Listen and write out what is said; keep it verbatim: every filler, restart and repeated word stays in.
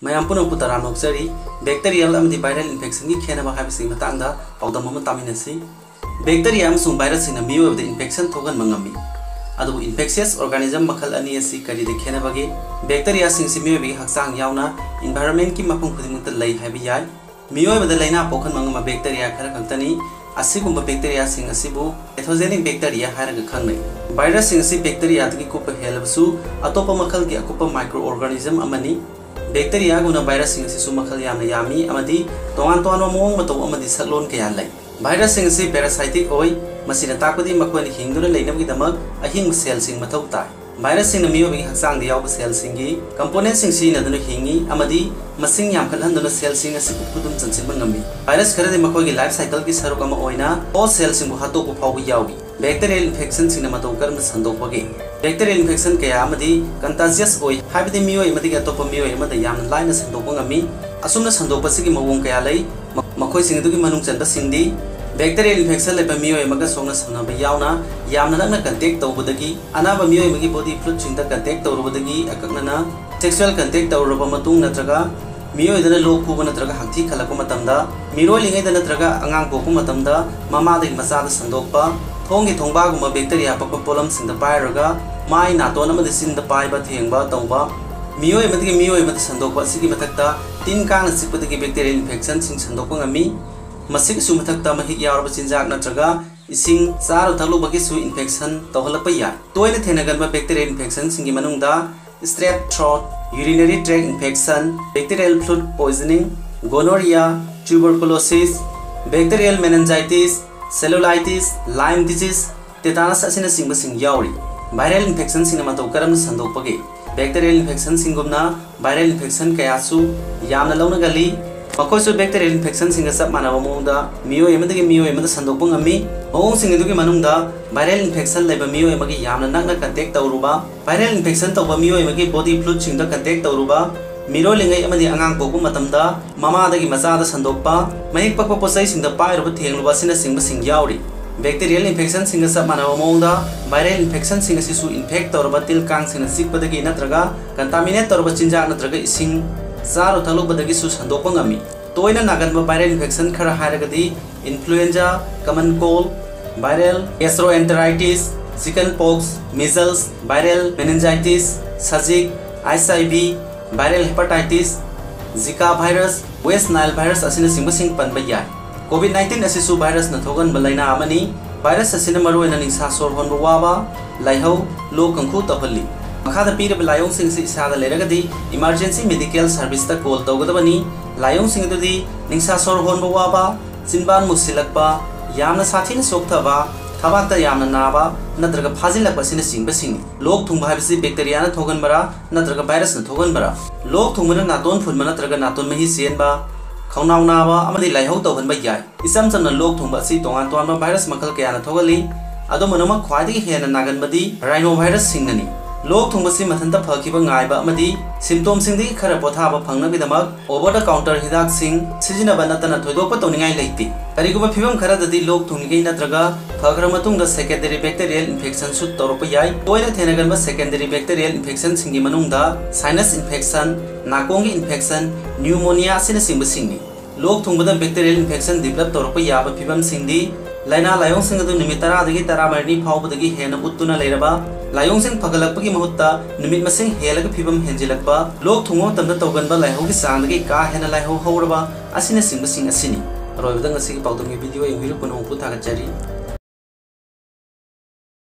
ꯃꯌꯥꯝ ꯄꯨꯝꯅꯃꯛꯄꯨ ꯇꯔꯥꯝꯅ ꯑꯣꯛꯆꯔꯤ꯫ Bacterial ꯑꯃꯗꯤ viral infectionꯒꯤ ꯈꯦꯠꯅꯕ ꯍꯥꯏꯕꯁꯤꯒꯤ ꯃꯇꯥꯡꯗ ꯄꯥꯎꯗꯝ ꯑꯃ ꯇꯥꯃꯤꯟꯅꯁꯤ꯫ Bacteria ꯑꯃꯁꯨꯡ virusꯁꯤꯡꯅ ꯃꯤꯑꯣꯏꯕꯗ infection ꯊꯣꯛꯍꯟꯕ ꯉꯝꯃꯤ꯫ ꯑꯗꯨꯕꯨ infectious organism ꯃꯈꯜ ꯑꯅꯤ ꯑꯁꯤ ꯀꯔꯤꯗ ꯈꯦꯠꯅꯕꯒꯦ? Bacteriaꯁꯤꯡ ꯑꯁꯤ ꯃꯤꯑꯣꯏꯕꯒꯤ ꯍꯛꯆꯥꯡ ꯌꯥꯎꯅ environmentꯀꯤ ꯃꯐꯝ ꯈꯨꯗꯤꯡꯃꯛꯇ ꯂꯩ ꯍꯥꯏꯕ ꯌꯥꯏ꯫ ꯃꯤꯑꯣꯏꯕꯗ ꯂꯥꯏꯅꯥ ꯄꯣꯛꯍꯟꯕ ꯉꯝꯕ bacteria ꯈꯔ ꯈꯛꯇꯅꯤ꯫ ꯑꯁꯤꯒꯨꯝꯕ bacteriaꯁꯤꯡ ꯑꯁꯤꯕꯨ pathogenic bacteria ꯍꯥꯏꯔꯒ ꯈꯪꯅꯩ꯫ Virusꯁꯤꯡ ꯑꯁꯤ bacteriaꯗꯒꯤ ꯀꯨꯞꯄ ꯍꯦꯜꯂꯕꯁꯨ ꯑꯇꯣꯞꯄ ꯃꯈꯜꯒꯤ ꯑꯀꯨꯞꯄ microorganism ꯑꯃꯅꯤ꯫ Bacteriaꯒꯨꯝꯅ virusꯁꯤꯡ ꯑꯁꯤꯁꯨ ꯃꯈꯜ ꯌꯥꯝꯅ ꯌꯥꯝꯃꯤ ꯑꯃꯗꯤ ꯇꯣꯉꯥꯟ ꯇꯣꯉꯥꯟꯕ ꯃꯑꯣꯡ ꯃꯇꯧ ꯑꯃꯗꯤ ꯁꯛꯂꯣꯟ ꯀꯌꯥ ꯂꯩ꯫ Virusꯁꯤꯡ ꯑꯁꯤ parasitic ꯑꯣꯏ, ꯃꯁꯤꯅ ꯇꯥꯛꯄꯗꯤ ꯃꯈꯣꯏꯅ ꯍꯤꯡꯗꯨꯅ ꯂꯩꯅꯕꯒꯤꯗꯃꯛ ꯑꯍꯤꯡꯕ cellꯁꯤꯡ ꯃꯊꯧ ꯇꯥꯏ꯫ Virusꯁꯤꯡꯅ ꯃꯤꯑꯣꯏꯕꯒꯤ ꯍꯛꯆꯥꯡꯗ ꯌꯥꯎꯕ cellꯁꯤꯡꯒꯤ componentꯁꯤꯡ ꯁꯤꯖꯤꯟꯅꯗꯨꯅ ꯍꯤꯡꯏ ꯑꯃꯗꯤ ꯃꯁꯤꯡ ꯌꯥꯝꯈꯠꯍꯟꯗꯨꯅ cellꯁꯤꯡ ꯑꯁꯤꯕꯨ ꯈꯨꯗꯨꯝ ꯆꯟꯁꯤꯟꯕ ꯉꯝꯃꯤ꯫ Virus ꯈꯔꯗꯤ ꯃꯈꯣꯏꯒꯤ life cycleꯒꯤ ꯁꯔꯨꯛ ꯑꯃ ꯑꯣꯏꯅ host cellꯁꯤꯡꯕꯨ ꯍꯥꯠꯇꯣꯛꯄ ꯐꯥꯎꯕ ꯌꯥꯎꯏ꯫ Bacterial infectionꯁꯤꯡꯅ ꯃꯇꯧ ꯀꯔꯝꯅ ꯁꯟꯗꯣꯛꯄꯒꯦ? Bacterial infection ꯀꯌꯥ ꯑꯃꯗꯤ contagious ꯑꯣꯏ, ꯍꯥꯏꯕꯗꯤ ꯃꯤꯑꯣꯏ ꯑꯃꯗꯒꯤ ꯑꯇꯣꯞꯄ ꯃꯤꯑꯣꯏ ꯑꯃꯗ ꯌꯥꯝꯅ ꯂꯥꯏꯅ ꯁꯟꯗꯣꯛꯄ ꯉꯝꯃꯤ꯫ ꯑꯁꯨꯝꯅ ꯁꯟꯗꯣꯛꯄꯁꯤꯒꯤ ꯃꯑꯣꯡ ꯀꯌꯥ ꯂꯩ꯫ ꯃ-, ꯃꯈꯣꯏꯁꯤꯡ ꯑꯗꯨꯒꯤ ꯃꯅꯨꯡ ꯆꯟꯕꯁꯤꯡꯗꯤ: Bacterial infection ꯂꯩꯕ ꯃꯤꯑꯣꯏ ꯑꯃꯒ ꯁꯣꯛꯅ ꯁꯝꯅꯕ ꯌꯥꯎꯅ ꯌꯥꯝꯅ ꯅꯛꯅ contact ꯇꯧꯕꯗꯒꯤ, ꯑꯅꯥꯕ ꯃꯤꯑꯣꯏ ꯑꯃꯒꯤ body fluidꯁꯤꯡꯗ contact ꯇꯧꯔꯨꯕꯗꯒꯤ, ꯑꯀꯛꯅꯅ sexual contact ꯇꯧꯔꯨꯔꯕ ꯃꯇꯨꯡ ꯅꯠꯇ꯭ꯔꯒ ꯃꯤꯑꯣꯏꯗꯅ ꯂꯣꯛ ꯈꯨꯕ ꯅꯠꯇ꯭ꯔꯒ ꯍꯛꯊꯤ ꯈꯜꯂꯛꯄ ꯃꯇꯝꯗ, ꯃꯤꯔꯣꯜꯂꯤꯉꯩꯗ ꯅꯠꯇ꯭ꯔꯒ ꯑꯉꯥꯡ ꯄꯣꯛꯄ ꯃꯇꯝꯗ ꯃꯃꯥꯗꯒꯤ ꯃꯆꯥꯗ ꯁꯟꯗꯣꯛꯄ, ꯊꯣꯡꯒꯤ ꯊꯣꯡꯕꯥꯒꯨꯝꯕ bacteria ꯄꯛꯄ ꯄꯣꯠꯂꯝꯁꯤꯡꯗ ꯄꯥꯏꯔꯒ ꯃꯥꯏ, ꯅꯥꯇꯣꯟ ꯑꯃꯗꯤ ꯆꯤꯟꯗ ꯄꯥꯏꯕ ꯊꯦꯡꯕ ꯇꯧꯕ, ꯃꯤꯑꯣꯏ ꯑꯃꯗꯒꯤ ꯃꯤꯑꯣꯏ ꯑꯃꯗ ꯁꯟꯗꯣꯛꯄ ꯑꯁꯤꯒꯤ ꯃꯊꯛꯇ ꯇꯤꯟ ꯀꯥꯡꯅ ꯆꯤꯛꯄꯗꯒꯤ bacterial infectionꯁꯤꯡ ꯁꯟꯗꯣꯛꯄ ꯉꯝꯃꯤ꯫ ꯃꯁꯤꯒꯤꯁꯨ ꯃꯊꯛꯇ ꯃꯍꯤꯛ ꯌꯥꯎꯔꯕ ꯆꯤꯟꯖꯥꯛ ꯅꯠꯇ꯭ꯔꯒ ꯏꯁꯤꯡ ꯆꯥꯔꯨ ꯊꯛꯂꯨꯕꯒꯤꯁꯨ infection ꯇꯧꯍꯜꯂꯛꯄ ꯌꯥꯏ꯫ ꯇꯣꯏꯅ ꯊꯦꯡꯅꯒꯟꯕ bacterial infectionꯁꯤꯡꯒꯤ ꯃꯅꯨꯡꯗ strep throat, urinary tract infection, bacterial fluid poisoning, gonorrhea, tuberculosis, bacterial meningitis, cellulitis, Lyme disease, tetanus ꯑꯁꯤꯅꯆꯤꯡꯕꯁꯤꯡ ꯌꯥꯎꯔꯤ꯫ Viral infectionꯁꯤꯡꯅ ꯃꯇꯧ ꯀꯔꯝꯅ ꯁꯟꯗꯣꯛꯄꯒꯦ? Bacterial infectionꯁꯤꯡꯒꯨꯝꯅ viral infection ꯀꯌꯥꯁꯨ ꯌꯥꯝꯅ ꯂꯧꯅꯒꯜꯂꯤ꯫ ꯃꯈꯣꯏꯁꯨ bacterial infectionꯁꯤꯡꯒ ꯆꯞ ꯃꯥꯟꯅꯕ ꯃꯑꯣꯡꯗ ꯃꯤꯑꯣꯏ ꯑꯃꯗꯒꯤ ꯃꯤꯑꯣꯏ ꯑꯃꯗ ꯁꯟꯗꯣꯛꯄ ꯉꯝꯃꯤ꯫ ꯃꯑꯣꯡꯁꯤꯡ ꯑꯗꯨꯒꯤ ꯃꯅꯨꯡꯗ viral infection ꯂꯩꯕ ꯃꯤꯑꯣꯏ ꯑꯃꯒꯤ ꯌꯥꯝꯅ ꯅꯛꯅ contact ꯇꯧꯔꯨꯕ, viral infection ꯇꯧꯕ ꯃꯤꯑꯣꯏ ꯑꯃꯒꯤ body fluidꯁꯤꯡꯗ contact ꯇꯧꯔꯨꯕ, ꯃꯤꯔꯣꯜꯂꯤꯉꯩ ꯑꯃꯗꯤ ꯑꯉꯥꯡ ꯄꯣꯛꯄ ꯃꯇꯝꯗ ꯃꯃꯥꯗꯒꯤ ꯃꯆꯥꯗ ꯁꯟꯗꯣꯛꯄ, ꯃꯍꯤꯛ ꯄꯛꯄ ꯄꯣꯠꯆꯩꯁꯤꯡꯗ ꯄꯥꯏꯔꯨꯕ ꯊꯦꯡꯂꯨꯕ ꯑꯁꯤꯅꯆꯤꯡꯕꯁꯤꯡ ꯌꯥꯎꯔꯤ꯫ Bacterial infectionꯁꯤꯡꯒ ꯆꯞ ꯃꯥꯟꯅꯕ ꯃꯑꯣꯡꯗ viral infectionꯁꯤꯡ ꯑꯁꯤꯁꯨ infect ꯇꯧꯔꯕ ꯇꯤꯜ ꯀꯥꯡꯁꯤꯡꯅ ꯆꯤꯛꯄꯗꯒꯤ ꯅꯠꯇ꯭ꯔꯒ contaminate ꯇꯧꯔꯕ ꯆꯤꯟꯖꯥꯛ ꯅꯠꯇ꯭ꯔꯒ ꯏꯁꯤꯡ, ꯆꯥꯔꯨ ꯊꯛꯂꯨꯕꯗꯒꯤꯁꯨ ꯁꯟꯗꯣꯛꯄ ꯉꯝꯃꯤ꯫ ꯇꯣꯏꯅ ꯅꯥꯒꯟꯕ viral infection ꯈꯔ ꯍꯥꯏꯔꯒꯗꯤ influenza, common cold, viral gastroenteritis, chicken pox, measles, viral meningitis, ꯁꯖꯤꯛ, H I V, viral hepatitis, Zika virus, West Nile virus ꯑꯁꯤꯅꯆꯤꯡꯕꯁꯤꯡ ꯄꯟꯕ ꯌꯥꯏ꯫ COVID nineteen ꯑꯁꯤꯁꯨ virusꯅ ꯊꯣꯛꯍꯟꯕ ꯂꯥꯏꯅꯥ ꯑꯃꯅꯤ꯫ Virus ꯑꯁꯤꯅ ꯃꯔꯨꯑꯣꯏꯅ ꯅꯤꯡꯁꯥ ꯁꯣꯔ ꯍꯣꯟꯕ ꯋꯥꯕ, ꯂꯥꯏꯍꯧ, ꯂꯣꯛ ꯈꯪꯈꯨ ꯇꯧꯍꯜꯂꯤ꯫ ꯃꯈꯥꯗ ꯄꯤꯔꯤꯕ ꯂꯥꯏꯑꯣꯡꯁꯤꯡ ꯑꯁꯤ ꯏꯁꯥꯗ ꯂꯩꯔꯒꯗꯤ emergency medical serviceꯇ call ꯇꯧꯒꯗꯕꯅꯤ꯫ ꯂꯥꯏꯑꯣꯡꯁꯤꯡ ꯑꯗꯨꯗꯤ ꯅꯤꯡꯁꯥ ꯁꯣꯔ ꯍꯣꯟꯕ ꯋꯥꯕ, ꯆꯤꯟꯕꯥꯟ ꯃꯨꯁꯤꯜꯂꯛꯄ, ꯌꯥꯝꯅ ꯁꯥꯊꯤꯅ ꯆꯣꯛꯊꯕ, ꯊꯕꯥꯛꯇ ꯌꯥꯝꯅ ꯅꯥꯕ ꯅꯠꯇ꯭ꯔꯒ ꯐꯥꯖꯤꯜꯂꯛꯄ ꯑꯁꯤꯅꯆꯤꯡꯕꯁꯤꯡꯅꯤ꯫ ꯂꯣꯛ ꯊꯨꯡꯕ ꯍꯥꯏꯕꯁꯤ bacteriaꯅ ꯊꯣꯛꯍꯟꯕꯔꯥ ꯅꯠꯇ꯭ꯔꯒ virusꯅ ꯊꯣꯛꯍꯟꯕꯔꯥ? ꯂꯣꯛ ꯊꯨꯡꯕꯅ ꯅꯥꯇꯣꯟ ꯐꯨꯟꯕ ꯅꯠꯇ꯭ꯔꯒ ꯅꯥꯇꯣꯟ ꯃꯍꯤ ꯆꯦꯟꯕ, ꯈꯧꯅꯥꯎ ꯅꯥꯕ ꯑꯃꯗꯤ ꯂꯥꯏꯍꯧ ꯇꯧꯍꯟꯕ ꯌꯥꯏ꯫ ꯏꯆꯝ ꯆꯝꯅ ꯂꯣꯛ ꯊꯨꯡꯕ ꯑꯁꯤ ꯇꯣꯉꯥꯟ ꯇꯣꯉꯥꯟꯕ virus ꯃꯈꯜ ꯀꯌꯥꯅ ꯊꯣꯛꯍꯜꯂꯤ꯫ ꯑꯗꯨꯝ ꯑꯣꯏꯅꯃꯛ, ꯈ꯭ꯋꯥꯏꯗꯒꯤ ꯍꯦꯟꯅ ꯅꯥꯒꯟꯕꯗꯤ rhinovirusꯁꯤꯡꯅꯅꯤ꯫ ꯂꯣꯛ ꯊꯨꯡꯕꯁꯤ ꯃꯊꯟꯇ ꯐꯈꯤꯕ ꯉꯥꯏꯕ ꯑꯃꯗꯤ symptomꯁꯤꯡꯗꯒꯤ ꯈꯔ ꯄꯣꯊꯥꯕ ꯐꯪꯅꯕꯒꯤꯗꯃꯛ over the counter ꯍꯤꯗꯥꯛꯁꯤꯡ ꯁꯤꯖꯤꯟꯅꯕ ꯅꯠꯇꯅ ꯊꯣꯏꯗꯣꯛꯄ ꯇꯧꯅꯤꯡꯉꯥꯏ ꯂꯩꯇꯦ꯫ ꯀꯔꯤꯒꯨꯝꯕ ꯐꯤꯕꯝ ꯈꯔꯗꯗꯤ ꯂꯣꯛ ꯊꯨꯡꯂꯤꯉꯩ ꯅꯠꯇ꯭ꯔꯒ ꯐꯈ꯭ꯔ ꯃꯇꯨꯡꯗ secondary bacterial infectionꯁꯨ ꯇꯧꯔꯛꯄ ꯌꯥꯏ꯫ ꯇꯣꯏꯅ ꯊꯦꯡꯅꯒꯟꯕ secondary bacterial infectionꯁꯤꯡꯒꯤ ꯃꯅꯨꯡꯗ sinus infection, ꯅꯥꯀꯣꯡꯒꯤ infection, pneumonia ꯑꯁꯤꯅꯆꯤꯡꯕꯁꯤꯡꯅꯤ꯫ ꯂꯣꯛ ꯊꯨꯡꯕꯗ bacterial infection develop ꯇꯧꯔꯛꯄ ꯌꯥꯕ ꯐꯤꯚꯝꯁꯤꯡꯗꯤ: ꯂꯥꯏꯅꯥ ꯂꯥꯏꯑꯣꯡꯁꯤꯡ ꯑꯗꯨ ꯅꯨꯃꯤꯠ ꯇꯔꯥꯗꯒꯤ ꯇꯔꯥꯃꯔꯤ ꯐꯥꯎꯕꯗꯒꯤ ꯍꯦꯟꯅ ꯎꯠꯇꯨꯅ ꯂꯩꯔꯕ, ꯂꯥꯏꯑꯣꯡꯁꯤꯡ ꯐꯒꯠꯂꯛꯄꯒꯤ ꯃꯍꯨꯠꯇ ꯅꯨꯃꯤꯠ ꯃꯁꯤꯡ ꯍꯦꯜꯂꯒ ꯐꯤꯚꯝ ꯍꯦꯟꯖꯤꯜꯂꯛꯄ, ꯂꯣꯛ ꯊꯨꯡꯕ ꯃꯇꯝꯗ ꯇꯧꯒꯟꯕ ꯂꯥꯏꯍꯧꯒꯤ ꯆꯥꯡꯗꯒꯤ ꯀꯥ ꯍꯦꯟꯅ ꯂꯥꯏꯍꯧ ꯍꯧꯔꯕ ꯑꯁꯤꯅꯆꯤꯡꯕꯁꯤꯡ ꯑꯁꯤꯅꯤ꯫ ꯑꯔꯣꯏꯕꯗ ꯉꯁꯤꯒꯤ ꯄꯥꯎꯗꯝꯒꯤ video ꯌꯦꯡꯕꯤꯔꯛꯄ ꯄꯨꯝꯅꯃꯛꯄꯨ ꯊꯥꯒꯠꯆꯔꯤ꯫